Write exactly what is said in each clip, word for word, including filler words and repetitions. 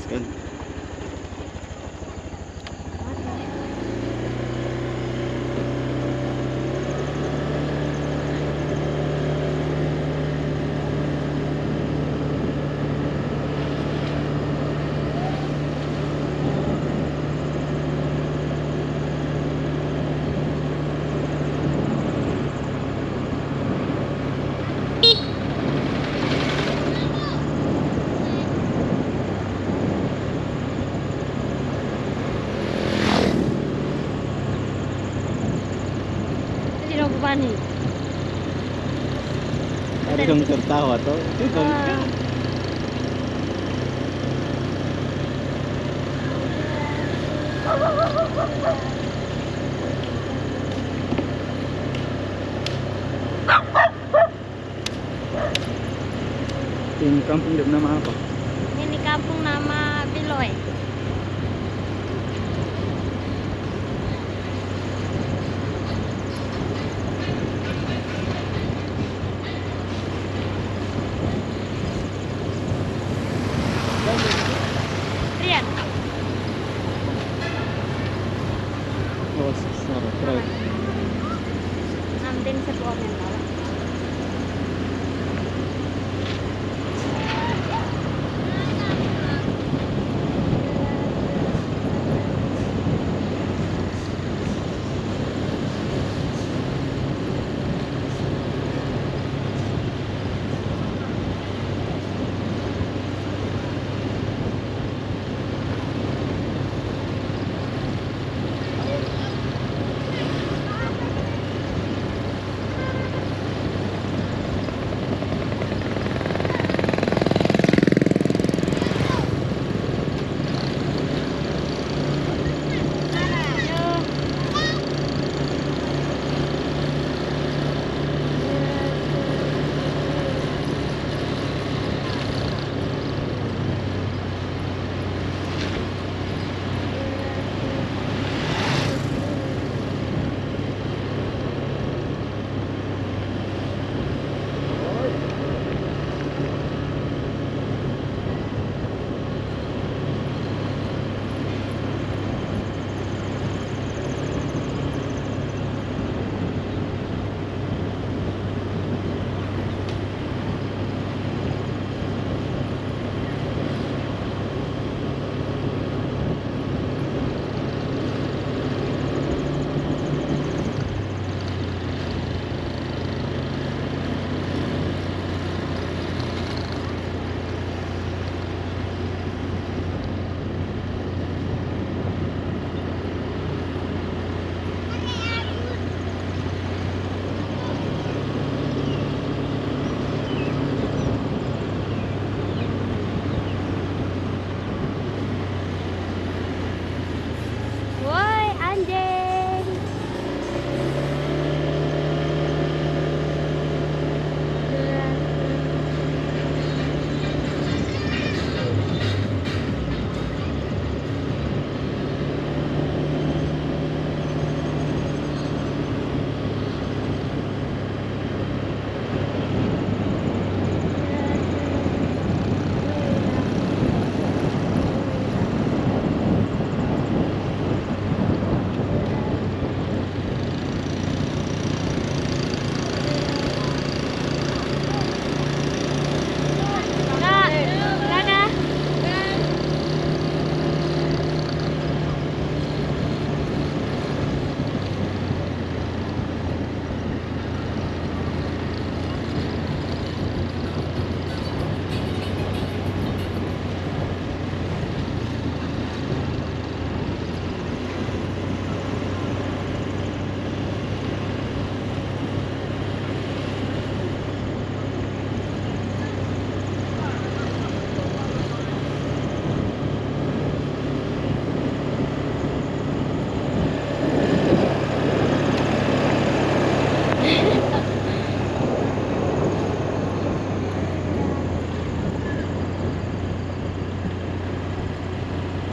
Tadi aku panik. Tadi dong tertawa tuh. Itu dong. Ah. Ini kampung dia nama apa? Ini kampung nama Biloy. Rian. Oh, s-, s-, apa? Try. Nanti sebuah yang bawah. Woi, anjing.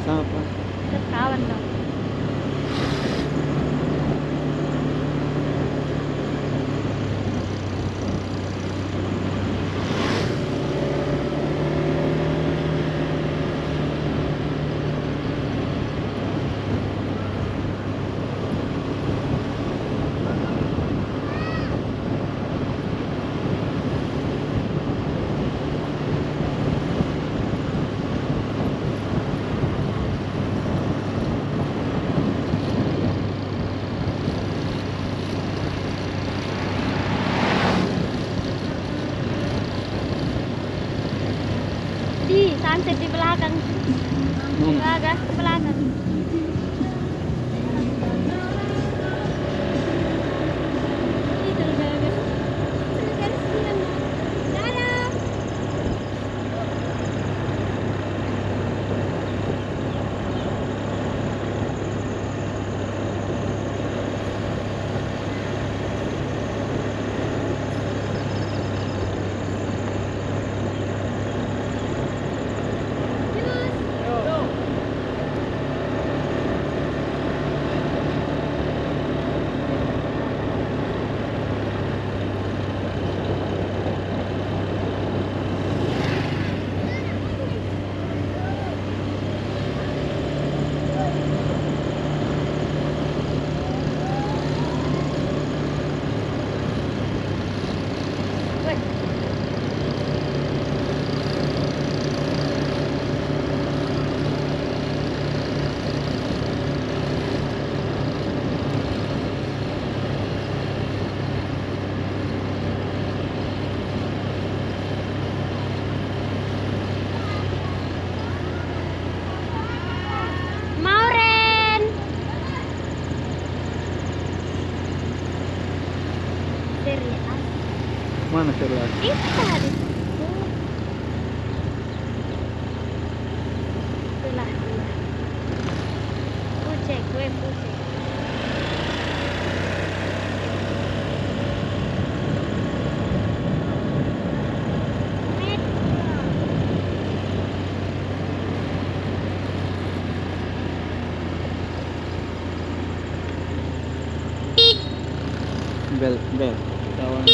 Sapa? Kawan dong. Sunset di belakang. Mana? Bagas di belakang. Itu gagas. Garis bilang. Dadah. Mauren. Serius. Mana serius? Itu tadi. Itulah dia. Kucek, gue kucek. Bel, bel. Kawan.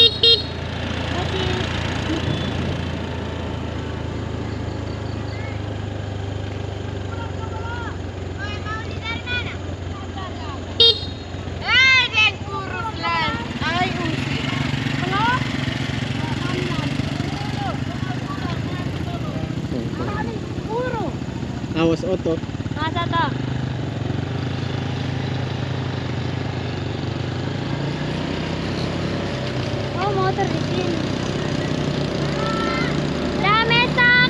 Awas oto. Masa toh? Oh, motor di sini. Dah, mesak.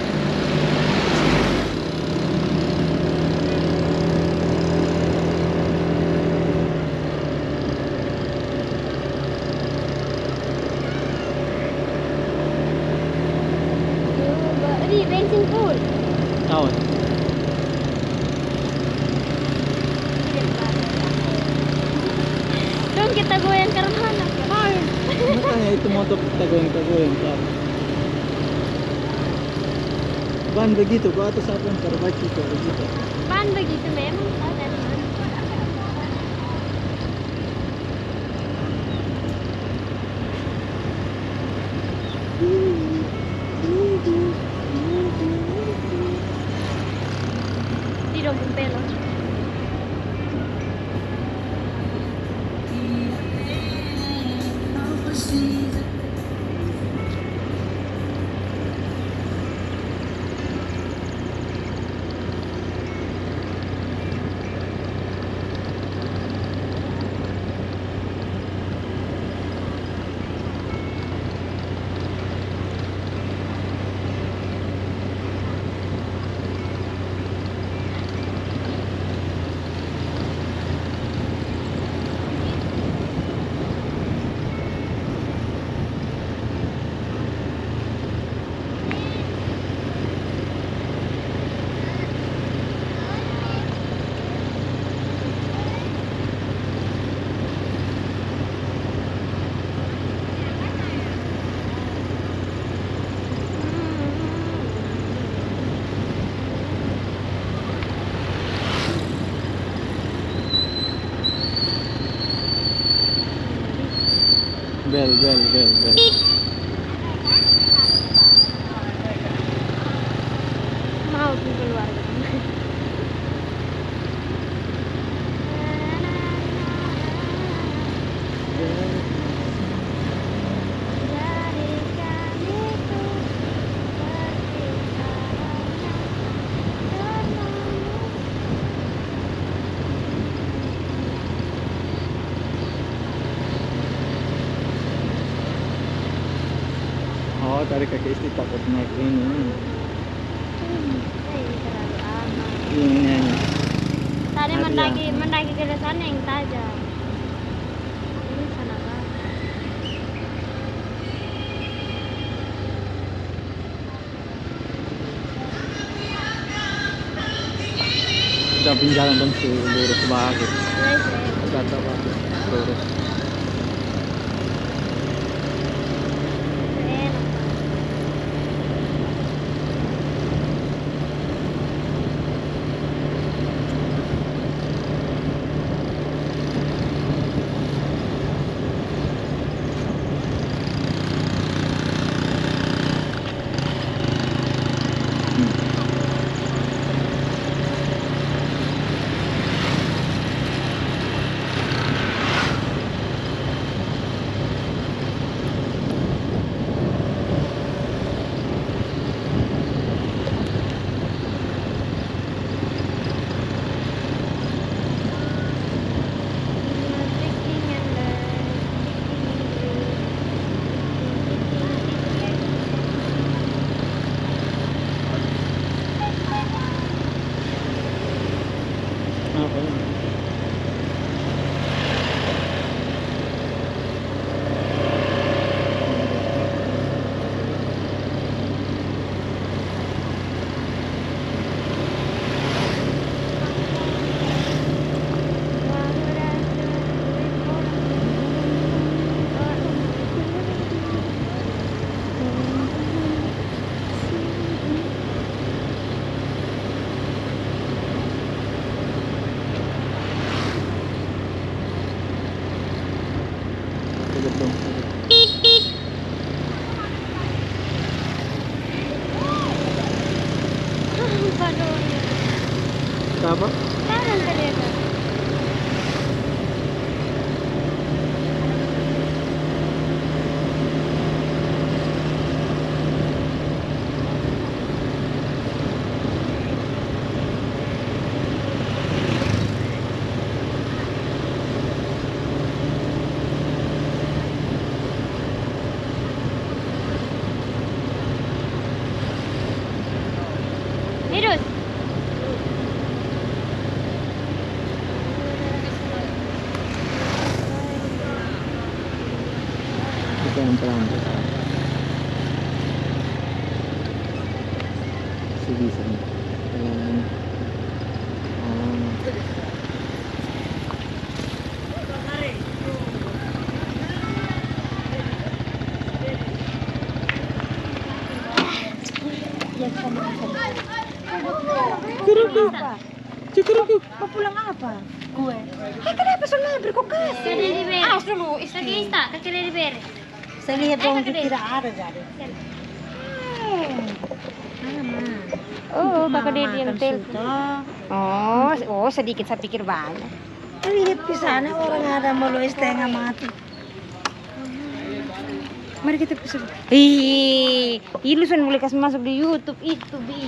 Ini bensin full. Tahu. Dong, kita goyang ke mana? Makanya itu motor kita goyang-goyang, Kak. Ban begitu, gua atas apa yang terbaik itu begitu. Ban begitu memang, Kak, dari mana? Di dong pun pelon. Bel, bel, bel, bel. Mau ke keluarga. Oh, tadi Kak Isti takut naik ini. Mendaki, mendaki ke sana yang tajam. Ini sana banget. Kita pinjalan dong si lurus banget. Iya, iya. Kita coba lurus. Apa? Virus. Ito ang trangko. Sige, sige. Ayan. Ah. Kuruku. Cukuruku. Mau pulang apa? Kue. Eh, kenapa so nabri ko kasi? Kakele di bere. Awas dulu, istri. Kakele ista, kakele di bere. Saya lihat dong, kakele di bere. Tidak ada jadi. Hmm. Mana, Ma? Oh, kakele di yang telpon. Oh, oh, sedikit saya pikir banyak. Lihat di sana orang ada malu setengah mati. Mari kita pesan. Ih, ilu son boleh kasih masuk di YouTube itu, bi.